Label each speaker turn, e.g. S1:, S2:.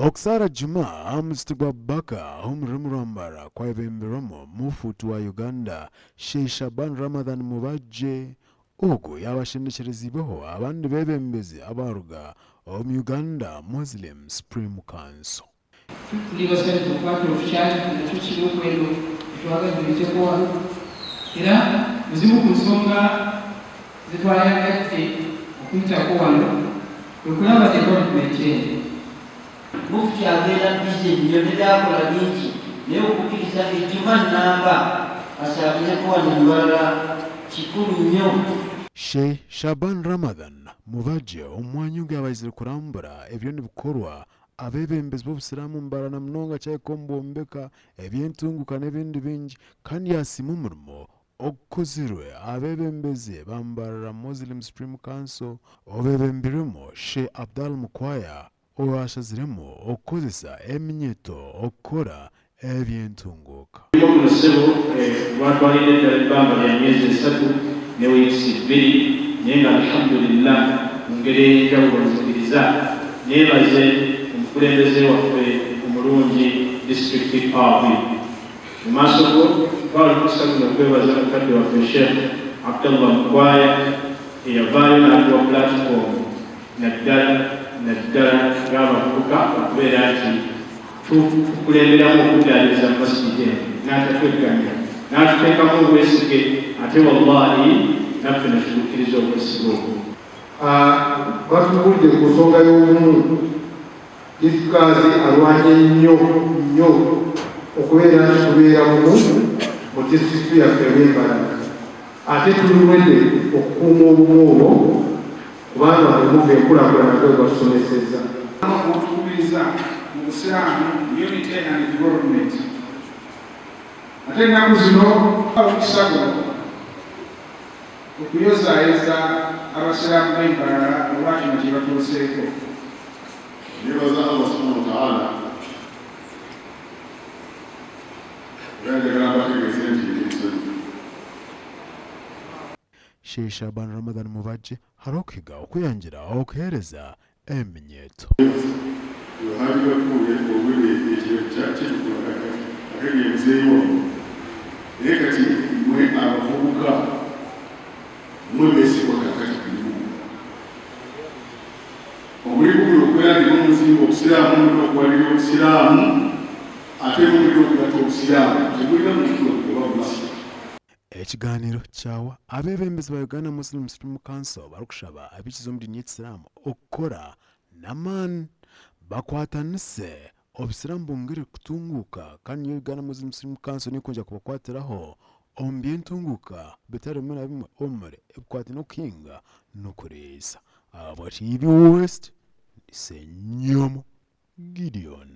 S1: Okusaara Juma aha muzikiti gwa Baka omu rurimi rwa Mbarara kwayebemberwamu Mufuti wa Uganda, Sheikh Shaban Ramadhan Mubajje. Ogu yaaba ashendekyereziibweho abandi beebembezi abaaruga omu Uganda Muslim Supreme Council.
S2: Turi basanyufu okukwata orukyari nakyo kiri okwenda etwagazi tuhikye wano era muzimu ku nsonga zetwayagadde okuyitako wano kwe kulaba development eno.
S3: Mufti abeera busy nnyo ne byakola bingi naye okukkiriza ejjuma nnamba asaalireko wano e Mbarara kikulu nnyo.
S1: Sheikh Shaban Ramadhan Mubajje omu mwanya ogu yaaba aizire kurambura ebiriyo nibikorwa Abeebembezi b'Obusiraamu nibarana munonga kyahika omu bwombeka, eby'entunguka n'ebindi bingi kandi yaasiima omurimo ogukozirwe abeebembezi ba Mbarara Muslim Supreme Council obeebembirwemu Sheikh Abdal Mukwaya owaashaziremu okukozesa eminyeto okukora eby'entunguuka.
S4: Omulimu guno ssebo gwatwalidde ddala ebbanga lya myezi esatu ne weeks bbiri naye nga Alhamdulillah mu ngeri ey'enjawulo nzikiriza neebaze omukulembeze waffe omulungi District Qadhi. Mu maaso go ntwala omukisa guno okwebaza mukadde waffe Sheikh Abdallah Mukwaya eyavaayo n'atuwa platform naddala naddala ng'abavubuka okubeera nti Tukulemberamu okuddaabiriza Masjid eno n'atatweggamira n'atuteekamu obwesige ate wallahi naffe netutuukiriza obwesige obwo.
S5: Batubuulidde ku nsonga y'obumu. Disikazi alwanye nnyo nnyo okubeera nti tubeera bumu mu disitulikiti yaffe ey'e Mbarara ate tuli ready okukuuma obumu obwo kubanga mwe muva enkulaakulana nga bwe batusomesezza.
S6: Allah gwotukubiriza mu busiraamu unity and development ate ennaku zino omukisa guno okuyozaayoza abasiraamu b'e Mbarara olwa kino kyebatuuseeko.
S7: Nebaza Allah subhanahu wa ta'ala era njagala mbategeeze nti ndi musanyufu.
S1: Sheikh Shaban Ramadhan Mubajje hariho okuhiga okweyangira okuheereza eminyeeto.
S7: Naye kati mwe abavubuka mwe besigwa kakati kulimu omulimu guno okubeera nti mumuzimba obusiraamu mulina okuwalirira obusiraamu ate mumulina okugatta obusiraamu temulina muntu oba bumasira.
S1: Ekigaaniiro kyawa abeebembezi ba Uganda Muslim Supreme Council barikushaba abaikiriza omu diini y'ekisiraamu okukora n'amaani bakwatanise obusiraamu bwongyere kutunguuka kandi niyo Uganda Muslim Supreme Council niyo ekwija kubakwatiraho omu by'entunguuka bitari bimwe na bimwe omuri ebikwataine n'okuhinga n'okuriisa. Ahabwa TV West, ndi Ssenyomo Gideon.